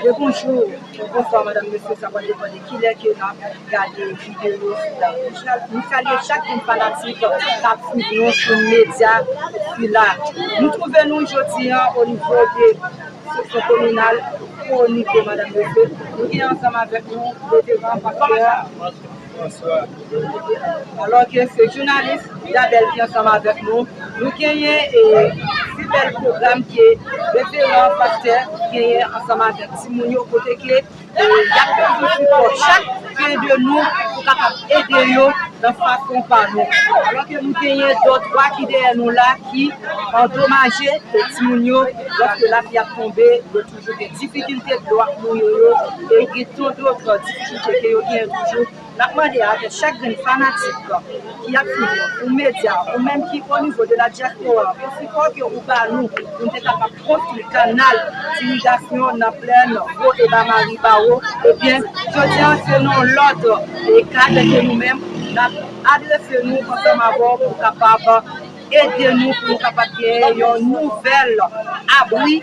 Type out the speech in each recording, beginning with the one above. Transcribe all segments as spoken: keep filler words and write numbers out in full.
Bonjou, bonswa, madanm, mesye, sa va depann de kilè ke n ap gade videyo sila. Nou sal-, nou salye chak grenn fanatik k ap swiv nou sou medya sila. Nou twouve nou jodi a o nivo de seksyon kominal Konik, madanm, mesye. Nou gen ansanm avèk nou reveran pastè François. Alò ke se jounalis Dabel ki ansanm avèk nou. Nou genyen e, si bèl pwogram ke reveran pastè genyen ansanm avèk timoun yo, kote ke e, y ap bezwen sipò chak pen de nou pou kapab ede yo nan fason pa nou. Alò ke nou genyen dòt twa ki dèyè nou la ki andomaje, e timoun yo, lòske lapli ap tonbe, yo toujou gen difikilte, dlo ap mouye yo, e gen tan dòt difikilte ke yo genyen toujou. N ap mande avèk chak grenn fanatik ki ap swiv nou, ou medya, ou menm ki o nivo de la dyaspora, pou sipò ke ou ba nou, pou n te kapab konstwi kanal dirigasyon nan plèn Wo e Ba Maribawo, ebyen, jodi a, se nan lòt e kad ke nou menm, n ap adrese nou ansanm avè w pou kapab ede nou, pou nou kapab genyen yon nouvèl abri,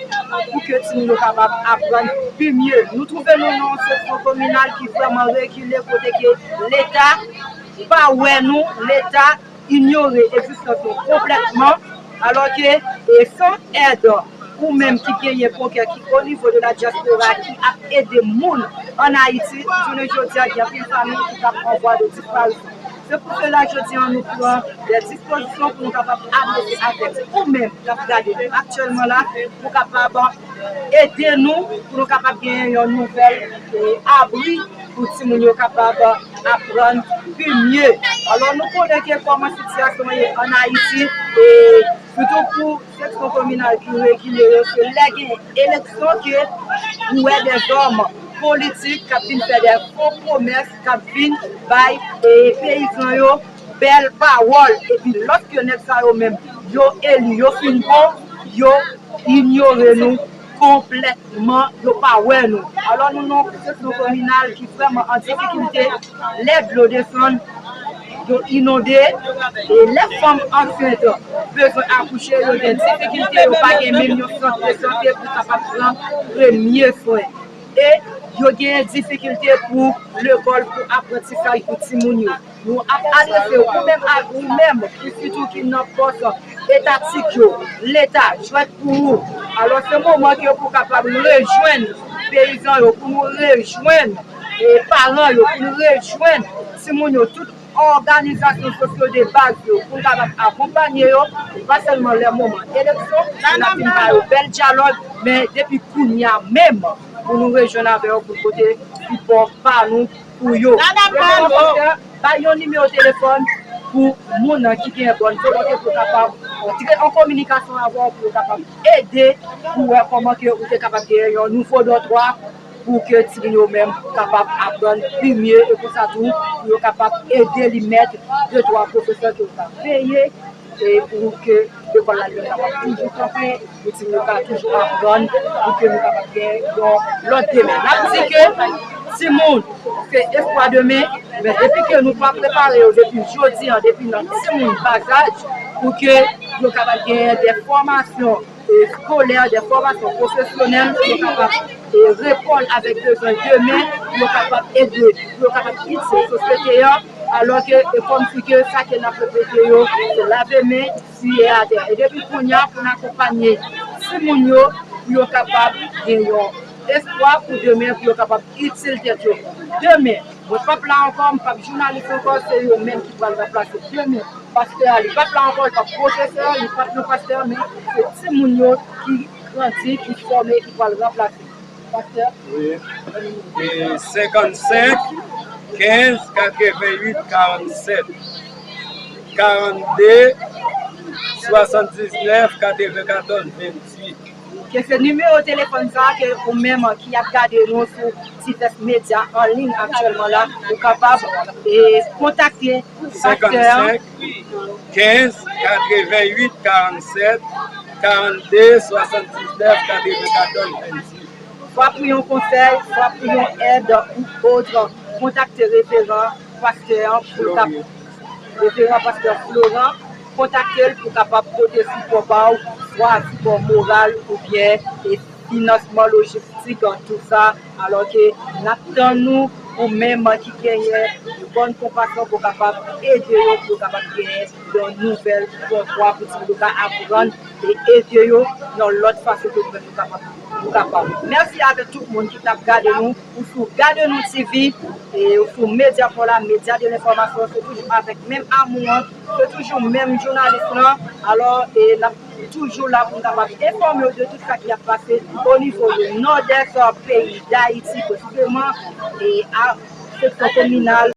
pou ke timoun yo kapab aprann pi mye. Nou twouve nou nan yon seksyon kominal ki vrèman rekile, kote ke Leta pa wè nou, Leta inyore egzistans nou konplètman, alò ke, e, san èd ou menm ki genyen pon kè ki o nivo de la dyaspora ki ap ede moun ann Ayiti, jounen jodi a, gen anpil fanmi ki t ap an vwa de disparisyon. Se pou sela, jodi a, nou pran de dispozisyon pou nou kapab adrese avèk ou menm k ap gade nou aktyèlman la, pou kapab ede nou, pou nou kapab genyen yon nouvèl, e, abri pou timoun yo kapab aprann pi mye. Alò, nou konnen ke kòman sitiyasyon ye ann Ayiti, e sitou pou seksyon kominal ki rekile yo, se lè gen eleksyon ke ou wè dèzòm politik k ap vin fè de fo pwomès, k ap vin bay, e, peyizan yo bèl pawòl. Epi lòske nèg sa yo menm, yo eli, yo fin bon, yo inyore nou konplètman, yo pa wè nou. Alò, nou nan yon seksyon kominal ki vrèman an difikilte. Lè dlo desann, yo inonde, e lè fanm ansent bezwen akouche, yo gen difikilte, yo pa gen menm yon sant de sante pou kapab pran premye swen. E yo gen difikilte pou lekòl, pou aprantisaj pou timoun yo. Nou ap adrese ou menm ak ou menm ki sitou ki nan pòs etatik yo, Leta, jwèt pou ou. Alò, se moman ke pou kapab rejwenn peyizan yo, pou nou rejwenn, e, paran yo, pou nou rejwenn timoun yo, tout òganizasyon sosyo de baz yo, pou n kapab akonpanye yo, pa sèlman lè moman eleksyon, pou n ap vin ba yo bèl dyalòg, men depi kounye a menm, pou nou rejwenn avè yo, pou pote sipò pa nou pou yo. Reveran pastè, bay yon nimewo telefòn pou moun ki gen bòn volonte pou kapab antre an kominikasyon avè w, pou yo kapab ede, pou wè kòman ke ou te kapab genyen yon nouvo dòtwa, pou ke timoun yo menm kapab aprann pi mye, e konsa tou, pou yo kapab ede li mèt de twa pwofesè ke yo ka peye, e pou ke lekòl la li menm kapab toujou kanpe, pou timoun yo ka toujou aprann, pou ke nou kapab gen yon lòt demen. N ap di ke timoun se espwa demen, men depi ke nou pa prepare yo depi jodi a, depi nan timoun bas âge, pou ke yo kapab genyen de fòmasyon, e, eskolè, de fòmasyon pwofesyonèl, pou yo kapab, e, reponn avèk bezwen demen, pou yo kapab ede, pou yo kapab itil sosyete a, alò ke, e, kòmsi ke sa ke n ap repete yo, se lave men, siye atè. E depi kounye a, pou n akonpanye timoun yo, pou yo kapab gen yon espwa pou demen, pou yo kapab itil tèt yo. Demen, mwen p ap la ankò, m p ap jounalis ankò, se yo menm ki pral ranplase demen. Pastè a, li p ap la ankò, li p ap pwofesè, li p ap yon pastè, men se timoun yo ki grandi, ki fòme, ki pral ranplase. Pastè. Wi. E senkannsenk, kenz, katrevennuit, karannsèt, karannde, swasanndiznèf, katrevenkatòz, venntuit. Ke se nimewo telefòn sa a ke ou menm ki ap gade nou sou divès medya an liy aktyèlman la, ou kapab, e, kontakte pastè a. Senkannsenk, kenz, katrevennuit, karannsèt, karannde, swasanndiznèf, katrevenkatòz, venntuit. Swa pou yon konsèy, swa pou yon èd ou ot, kontakte reveran pastè an pou l kap-, reveran pastè Florent, kontakte l pou kapab pote sipò ba w, swa sipò moral oubyen, e, finansman, lojistik, tout sa. Alò ke n ap tann ou, ou menm ki genyen bòn konpasyon pou kapab ede yo, pou kapab genyen yon nouvèl kontwa pou timoun yo ka aprann e ede yo yon lòt fason ke nou menm nou kapab. Nou kapab. Mèsi avèk tout moun ki t ap gade nou, ou sou Gade Nou T V, e ou sou Medya Fò la, medya de lenfòmasyon, se toujou avèk menm amou an, se toujou menm jounalis lan. Alò, e n ap toujou la pou n kapab enfòme w de tout sa ki ap pase o nivo de Nòdès peyi Dayiti, presizeman, e a seksyon kominal